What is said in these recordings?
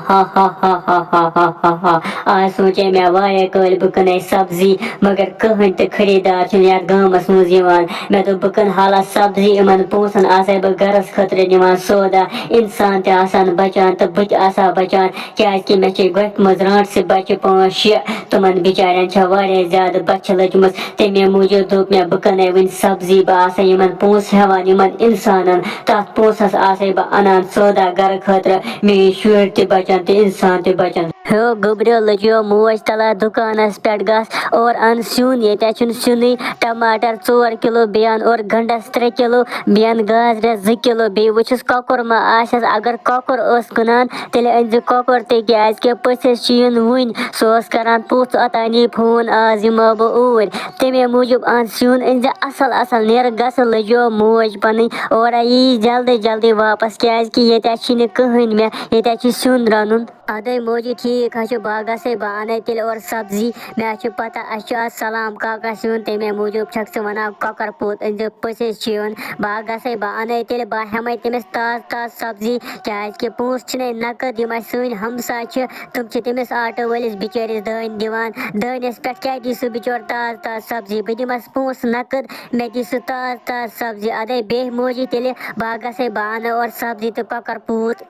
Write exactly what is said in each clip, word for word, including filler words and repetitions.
ہا ہا ہا ہا ہا ہا ہا ہا۔ آز سوٗنٛچے مےٚ واریاہ کٲلۍ بہٕ کٕنَے سبزی، مگر کٕہٕنۍ تہِ خریٖدار چھُنہٕ یَتھ گامَس منٛز یِوان۔ مےٚ دوٚپ، بہٕ کٕنہٕ حالہ سبزی یِمَن پونٛسَن، آسَے بہٕ گَرَس خٲطرٕ نِوان سودا، اِنسان تہِ آسان بَچان تہٕ بہٕ تہِ آسہٕ ہا بَچان، کیٛازِکہِ مےٚ چھِ گۄپھِ منٛز رانٛٹسٕے بَچہِ پانٛژھ شےٚ، تِمَن بِچارٮ۪ن چھےٚ واریاہ زیادٕ بۄچھِ لٔجمٕژ۔ تَمے موٗجوٗب دوٚپ مےٚ، بہٕ کٕنَے وۄنۍ سبزی، بہٕ آسَے یِمَن پونٛسہٕ ہٮ۪وان، یِمَن اِنسانَن، تَتھ پونٛسَس آسَے بہٕ اَنان سودا گَرٕ خٲطرٕ، میٛٲنۍ شُرۍ تہِ بَچَن تہٕ اِنسان تہِ بَچَن۔ ہیو گوٚبریو لٔجیو موج تَلہ دُکانَس پٮ۪ٹھ گژھ اور اَن سیُن، ییٚتہِ چھُنہٕ سیُنٕے، ٹماٹر ژور کِلوٗ، بیٚیہِ اَن اورٕ گَنٛڈَس ترٛےٚ کِلوٗ، بیٚیہِ اَن گازرِ زٕ کِلوٗ، بیٚیہِ وٕچھُس کۄکُر ما آسٮ۪س، اگر کۄکُر اوس کٕنان تیٚلہِ أنۍ زِ کۄکُر تہِ، کیٛازِکہِ پٔژھِس چھِ یُن وٕنۍ، سُہ اوس کَران پوٚژھ اوٚتانی فون، آز یِمو بہٕ اوٗرۍ، تَمے موٗجوٗب اَن سیُن، أنۍ زِ اَصٕل اَصٕل، نیرٕ گژھٕ لٔجیو موج پَنٕنۍ اورَے یی جلدی جلدی واپَس، کیٛازِکہِ ییٚتہِ چھِنہٕ کٕہٕنۍ مےٚ، ییٚتہِ چھِ سیُن رَنُن۔ اَدَے موجی، ٹھیٖک حظ چھُ، بہٕ ہا گژھَے، بہٕ اَنَے تیٚلہِ اورٕ سبزی۔ مےٚ حظ چھُ پَتہ، اَسہِ چھُ آز سلام کاکَس یُن، تَمے موٗجوٗب چھَکھ ژٕ وَنان کۄکَر پوٗت أنۍزِ، پٔژھِس چھِ یُن۔ بہٕ ہا گژھَے، بہٕ اَنَے تیٚلہِ، بہٕ ہا ہٮ۪مَے تٔمِس تازٕ تازٕ سبزی، کیٛازِکہِ پونٛسہٕ چھِنَے نقد، یِم اَسہِ سٲنۍ ہمساے چھِ، تِم چھِ تٔمِس آٹو وٲلِس بِچٲرِس دٲنۍ دِوان۔ دٲنِس پٮ۪ٹھ کیٛاہ دی سُہ بِچور تازٕ تازٕ سبزی؟ بہٕ دِمَس پونٛسہٕ نقد، مےٚ دی سُہ تازٕ تازٕ سبزی۔ اَدَے بیٚہہ موجی تیٚلہِ، بہٕ ہا گژھَے، بہٕ اَنَے اورٕ سبزی تہٕ کۄکَر پوٗت۔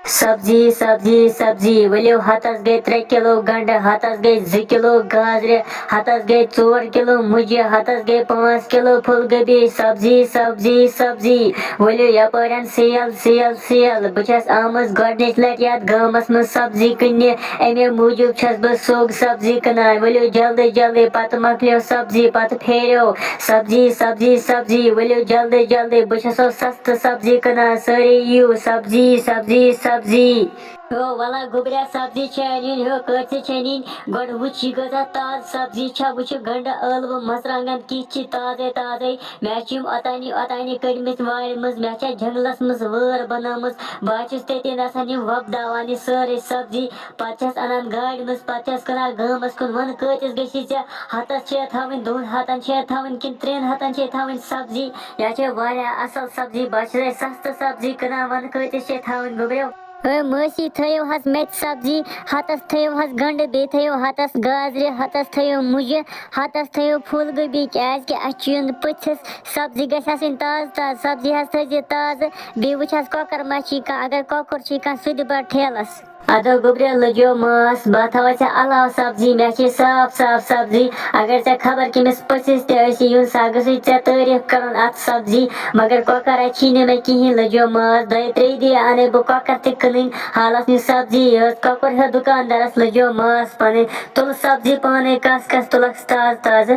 سبزی، سبزی، سبزی، ؤلِو ہتس گٔے ترٛےٚ کِلوٗ گنٛڈٕ، ہتس گٔے زٕ کِلوٗ گازرِ، ہتس گٔے ژور کِلوٗ مُجہِ، ہتس گٔے پانٛژھ کِلوٗ پھُل گوبی۔ سبزی، سبزی، سبزی، ؤلِو یپٲرٮ۪ن سیل، سیل، سیل۔ بہٕ چھَس آمٕژ گۄڈٕنِچ لٹہِ یتھ گامس منٛز سبزی کٕننہِ، امے موٗجوٗب چھَس بہٕ سوٚگ سبزی کٕنان۔ ؤلِو جلدی جلدی، پتہٕ مۄکلیو سبزی، پتہٕ پھیریو۔ سبزی، سبزی، سبزی، ؤلِو جلدی جلدی، بہٕ چھَسو سستہٕ سبزی کٕنان، سٲری یِیِو۔ سبزی، سبزی، سبزی۔ ہیو، وَلہ گوٚبریا، سبزی چھےٚ نِنۍ، ہیو، کۭژِ چھےٚ نِنۍ؟ گۄڈٕ وٕچھ، یہِ کۭژاہ تازٕ سبزی چھےٚ۔ وٕچھِو، گنٛڈٕ، ٲلوٕ، مرژٕوانٛگن کِتھ چھِ تازَے تازَے۔ مےٚ چھِ یِم اوٚتانی اوٚتانی کٔڑمٕتۍ وارِ منٛز، مےٚ چھےٚ جنٛگلَس منٛز وٲر بَنٲومٕژ۔ بہٕ حظ چھُس تٔتی نَسَن یِم وۄپداوان، یہِ سٲرٕے سبزی۔ پَتہٕ چھَس اَنان گاڑِ منٛز، پَتہٕ چھَس کٕنان گامَس کُن۔ وَن، کۭتِس گٔژھی ژےٚ؟ ہَتَس چھےٚ تھاوٕنۍ، دۄن ہَتَن چھےٚ تھاوٕنۍ کِنہٕ ترٛٮ۪ن ہَتَن چھےٚ تھاوٕنۍ سبزی؟ یہِ حظ چھےٚ واریاہ اَصٕل سبزی، بہٕ حظ چھَسَے سَستہٕ سبزی کٕنان۔ وَن، کۭتِس چھےٚ تھاوٕنۍ گوٚبریو؟ ہے مٲسی، تھٲیِو حظ مےٚ تہِ سبزی، ہَتَس تھٲیِو حظ گنٛڈٕ، بیٚیہِ تھٲیِو ہَتَس گازرِ، ہَتَس تھٲیِو مُجہِ، ہَتَس تھٲیِو پھوٗل گوبی، کیٛازِکہِ اَسہِ چھُ یُن پٔژھِس۔ سبزی گژھِ آسٕنۍ تازٕ تازٕ، سبزی حظ تھٲیزِ تازٕ۔ بیٚیہِ وٕچھ حظ کۄکَر ما چھی کانٛہہ، اگر کۄکُر چھی کانٛہہ، سُہ تہِ بَر ٹھیلَس۔ اَدٕ گوٚبریا، لٔجیو ماس، بہٕ تھاوَے ژےٚ علاوٕ سبزی، مےٚ چھِ صاف صاف سبزی۔ اگر ژےٚ خبر کٔمِس پٔژھِس تہِ آسی یُن، سُہ گژھِ ژےٚ تعریٖف کَرُن اَتھ سبزی۔ مگر کۄکَر اَتہِ چھی نہٕ مےٚ کِہیٖنۍ، لٔجیو ماس۔ دۄیہِ ترٛیٚیہِ دۄہہِ اَنَے بہٕ کۄکَر تہِ کٕنٕنۍ، حالَس نہٕ سبزی یٲژ۔ کۄکُر ہیوٚت دُکاندارَس، لٔجیو ماس پَنٕنۍ۔ تُل سبزی پانَے، کَس کَس تُلَکھ تازٕ تازٕ۔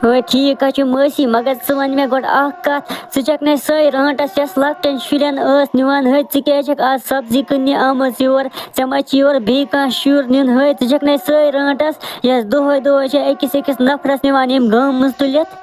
ہے، ٹھیٖک حظ چھُ مٲسی، مگر ژٕ وَن مےٚ گۄڈٕ اَکھ کَتھ، ژٕ چھَکھ نَے سۄے رانٛٹَس، یۄس لۄکٹٮ۪ن شُرٮ۪ن ٲس نِوان؟ ہے، ژٕ کیٛازِ چھَکھ آز سبزی کٕننہِ آمٕژ یور؟ ژےٚ ما چھِ یورٕ بیٚیہِ کانٛہہ شُر نیُن؟ ہے، ژٕ چھَکھ نَے سۄے رانٛٹَس، یۄس دۄہَے دۄہَے چھِ أکِس أکِس نفرَس نِوان ییٚمہِ گامہٕ منٛز تُلِتھ؟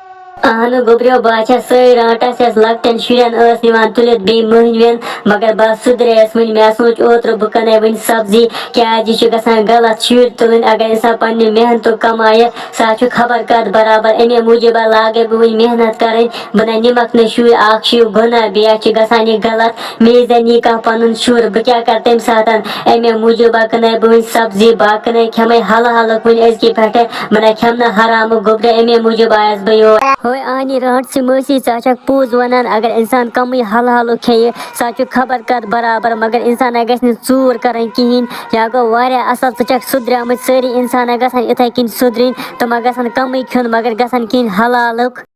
اہنُو گوٚبریو، بہٕ ہا چھَس سۄے رانٛٹَس، یۄس لۄکٹٮ۪ن شُرٮ۪ن ٲس نِوان تُلِتھ بیٚیہِ مٔہنوٮ۪ن، مگر بہٕ ہا سُدرییَس وٕنہِ۔ مےٚ ہا سوٗنٛچ اوترٕ بہٕ کٕنَے وٕنہِ سبزی، کیٛازِ یہِ چھُ گژھان غلط شُرۍ تُلٕنۍ۔ اگر اِنسان پنٛنہِ محنتُک کمایہِ، سُہ ہا چھُ خبر کَتھ برابر۔ اَمے موٗجوٗب ہا لاگَے بہٕ وٕنہِ محنت کَرٕنۍ، بہٕ نَے نِمَکھ نہٕ شُرۍ، اَکھ چھُ یہِ گۄناہ، بیٚیہِ ہا چھِ گژھان یہِ غلط۔ مےٚ زَن یی کانٛہہ پَنُن شُر، بہٕ کیٛاہ کَرٕ تَمہِ ساتَن؟ اَمے موٗجوٗب ہا کٕنَے بہٕ وٕنہِ سبزی، بہٕ ہا کٕنَے، کھٮ۪مَے حلہٕ حلہٕ کُنہِ أزکہِ پٮ۪ٹھٕ، بہٕ نَے کھٮ۪مہٕ نہٕ حرامُک گوٚبرِ، اَمے موٗجوٗب آیَس بہٕ یور۔ ہوے آنی رانٛٹسٕے مٲسی، ژٕ ہا چھَکھ پوٚز وَنان، اگر اِنسان کَمٕے حلہٕ حلہٕ کھیٚیہِ، سُہ ہا چھُ خبر کَتھ برابر، مگر اِنسان ہا گژھِ نہٕ ژوٗر کَرٕنۍ کِہیٖنۍ۔ یہِ ہا گوٚو واریاہ اَصٕل، ژٕ چھَکھ سُدریمٕژ، سٲری اِنسان ہا گژھن یِتھَے کِنۍ سُدرٕنۍ، تِم ہا گژھن کَمٕے کھیوٚن، مگر گژھن کھیٚنۍ حلالُک۔